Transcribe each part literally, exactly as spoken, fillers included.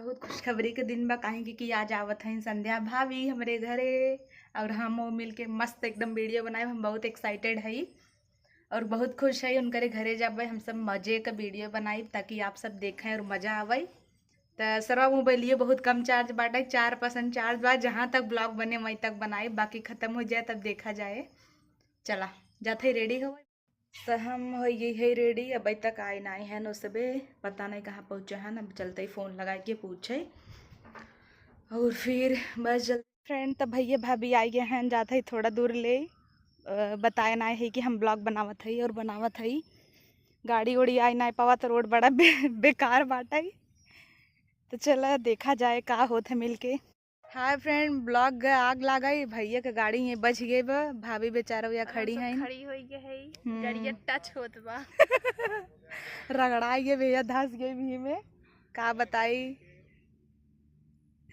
बहुत खुशखबरी के दिन बा, काहे कि, कि आज आवत हईं संध्या भाभी हमरे घरे, और हम वो मिलके मस्त एकदम video बनाएब। हम बहुत excited हई और बहुत खुश हई। उनकरे घरे जाबे, हम सब मजे का video बनाएब, ताकि आप सब देखें और मजा आवे। त सरवा मोबाइलियो बहुत कम charge बाटे, चार percent charge बा। जहाँ तक vlog बने वहीं तक बनाएब, बाकी खत्म हो जाए तब देखा जाए। चला, जात हई ready होवे। त हम हो गई है ready, अबे तक आए नाई हैं, ओ सबे पता नहीं कहाँ पहुँचे हैं। अब चलते ही phone लगा के पूछे और फिर बस जल्दी। Friend, त भैया भाभी आए गए हैं, जात हई थोड़ा दूर ले, अ, बताए नाई है कि हम vlog बनावत हई और बनावत हई। गाड़ी उड़ी आए नाई पावा, त road बड़ा बे-, बेकार बाटे। त चला देखा जाए का होत है मिलके। Hi friend, vlog ग आग लागई, भैया के गाड़ी ये बच गई बा, भाभी बेचारा या और हम खड़ी सब हैं। खड़ी होई गए है, हम्म। गड़िया touch होत बा। रगड़ा गए भैया, धस गए भी में, का बताई।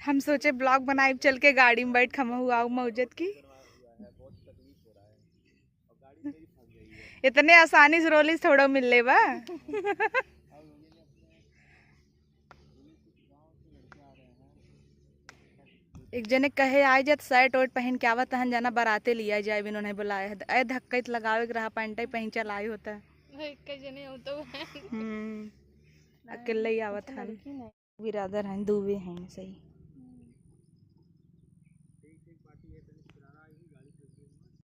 हम सोचे vlog बनाई, चल के गाड़ी में बैठ खमहू आऊ मौजत की। इतने आसानी से रोली थोड़ा मिलले बा। एक जने कहे, "आए जात shirt ओट पहन के आवत हन, जाना बाराते लिया जाए, बिनु नहीं बुलाए है।" ए धक्का इत लगावे के रहा, पैंट ही पहन चल आए होता। एक जने हो तो है। हम्म, अकेले ही आवत हन। बिरादर हैं, दुवे हैं, सही।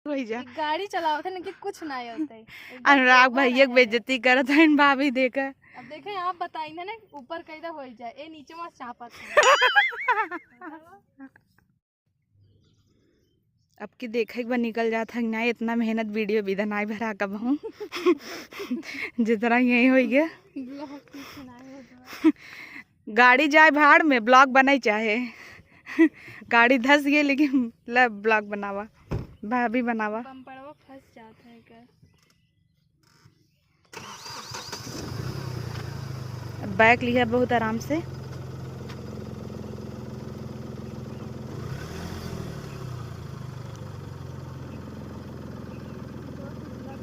वही जा। गाड़ी चलावत है ना कि कुछ ना होते। एकदम अनुराग भैया के है। बेइज्जती करत हैं भाभी देकर। अब देखे, आप बताई ना, ऊपर कैदा हो जाए, ए नीचे मत चापत है। अब की देखे एक बार निकल जात है ना, इतना मेहनत video विधा नाई भरा कबहूँ। जितना यही होई गया। Vlog कुछ ना होता। गाड़ी जाए भाड़ में, vlog बनाई चाहे। गाड़ी धस गई, लेकिन ले vlog बनावा, भाभी बनावा। बम्पड़वा फंस जात है का? अब back लिया बहुत आराम से।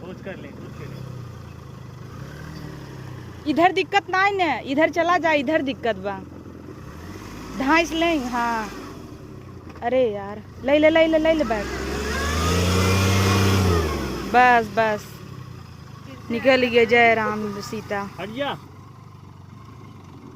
Cruise कर ले, cruise कर ले। इधर दिक्कत नाई न, इधर चला जा, इधर दिक्कत बा। धांस ले, हाँ। अरे यार, ले ले, ले ले, ले ले bag। बस, बस। निकल गए जय राम सीता। हट जा।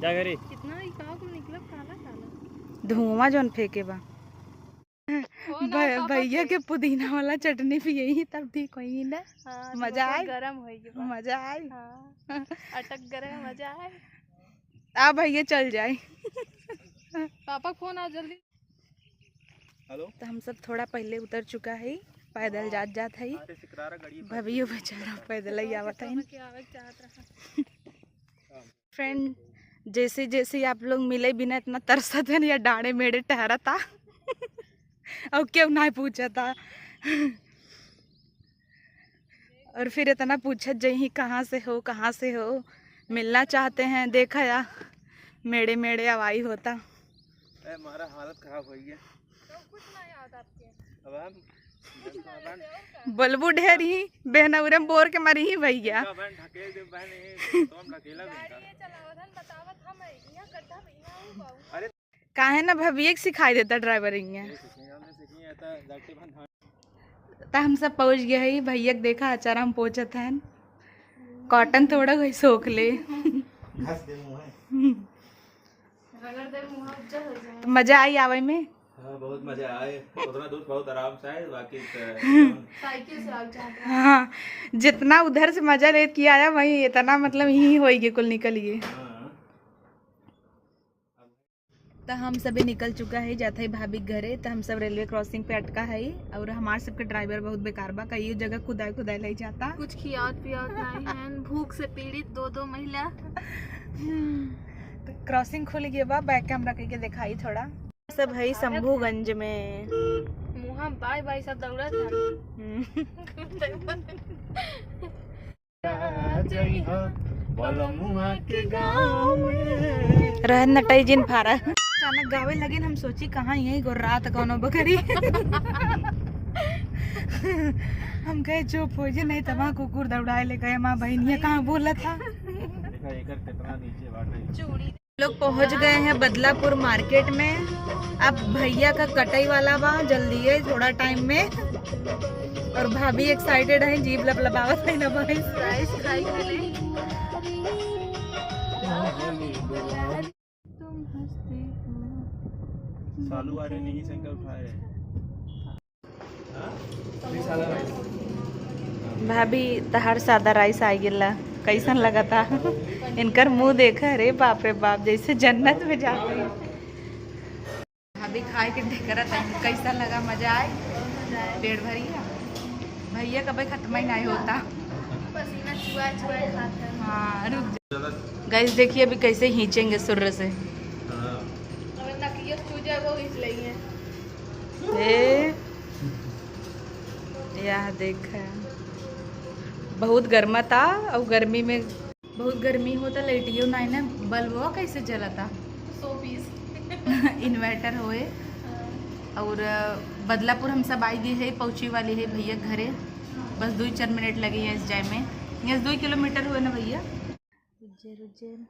जा घरे। कितना ही का कुल निकलब काला काला। धुआं जौन फेंके बा। वो ना भ-, पापा भैया के के पुदीना वाला चटनी पियई तब ठीक होई ना। हाँ, तो मजा बहुत आई। गरम होई के बा। मजा आई। हाँ। अटक गरम मजा आई। आ भैया चल जाए। पापा के फोन आओ जल्दी। हेलो। तो हम सब थोड़ा पहले उतर चुका है, पैदल जात जात है। अरे सिकरारा गाड़ी भैया बेचारा पैदल ही आवत है। के आवे के चाहत रहा। Friend, जैसे जैसे आप लोग मिले बिना इतना तरसत है या डांड़े मेड़े टहरता। और क्यों ना पूछता। और फिर इतना पूछत जही, "कहाँ से हो, कहाँ से हो?" मिलना चाहते हैं, देखा या मेड़े मेड़े आवाई होता। ए, हमारा हालत खराब हो गया। तो कुछ ना याद आपके। अब हम बोलबू ढेर ही, बेहनौरे में बोर के मरी ही भैया। इनका बहन ढकेल दे, बहन ये, तो हम ढकेला भी गाड़ी इनका। ये चलावत हन, बतावत हम है, यहाँ गड्ढा में, यहाँ हूँ बाबू। अरे। काहे ना भभिये के सिखाई देता driving। ये सीखेंगे, हमने सीखी है, तो जाके बहन हाँ। त हम सब पहुँच गए है, भैया के देखा अचारा हम पहुँचत हन। Cotton थोड़ा कोई सोख ले। घस दे मुँह है। रगड़ दे, मुँह उज्जर हो जाए। तो मजा आई आवे में? हाँ, बहुत मजा आए। उतना दूर बहुत आराम से आए, बाकी तो साइकिल से आग जाता है। हाँ, जितना उधर से मजा लेत किया आया, वही इतना मतलब यहीं होई गे कुल निकल गए। हाँ। त हम सभी निकल चुका है, जात है भाभी के घरे। त हम सब railway crossing पे अटका है और हमार सबके driver बहुत बेकार बा, कई जगह कुदाए कुदाए ले जाता। कुछ खियात पियात नहीं है, भूख से पीड़ित दो दो महिला। त crossing खुल गया बा, back camera करके दिखाई थोड़ा। सब है शंभूगंज में। मुहा bye bye सब दौड़त है। हम्म। जइहा बलमुआ के गाँव में। रहन नटई जिन फारा। अचानक गावे लगे न, हम सोची कहाँ यही गो रात कौनो बकरी। हम कहे चुप हो जे, नहीं त वहाँ कुकुर दौड़ाए ले गए, माँ बहनिया कहाँ बोला था। देखा एकर कितना नीचे बाटे। चूड़ी। लोग पहुँच गए हैं बदलापुर मार्केट में। अब भैया का कटई वाला बा, जल्दी है, थोड़ा टाइम में। और भाभी एक्साइटेड है, जीभ लपलपावत है ना भाई। राइस खाई खाली। सालू आ रहे नहीं, शंकर उठाए। भाभी, तहार सादा राइस आ गेला, कैसन लगता? इनकर मुंह देखा, रे बाप रे बाप, जैसे जन्नत में जाती। भाभी खाए के ढेकरा तक कैसा लगा, मजा आए? पेट भरिया? भैया कभी खत्म ही नहीं होता। पसीना चुआ चुआ खाता है। हाँ, रुक जा। गाइस, देखिए अभी कैसे खींचेंगे सुर्र से। हाँ। अगर नकिया चू जाए, वो खींच लेंगे। ए, यह देख, बहुत गर्मा था और गर्मी में बहुत गर्मी होता, लाइटियो नहीं ना, बल्बवा कैसे जलता? सौ पीस। इन्वर्टर होए। हाँ। और बदलापुर हम सब आई गए है, पहुँचे वाले है भैया घरे, बस दो ही चार मिनट लगे हैं इस जाए में, यहाँ से दो ही किलोमीटर हुए ना भैया। उज्जैन, उज्जैन।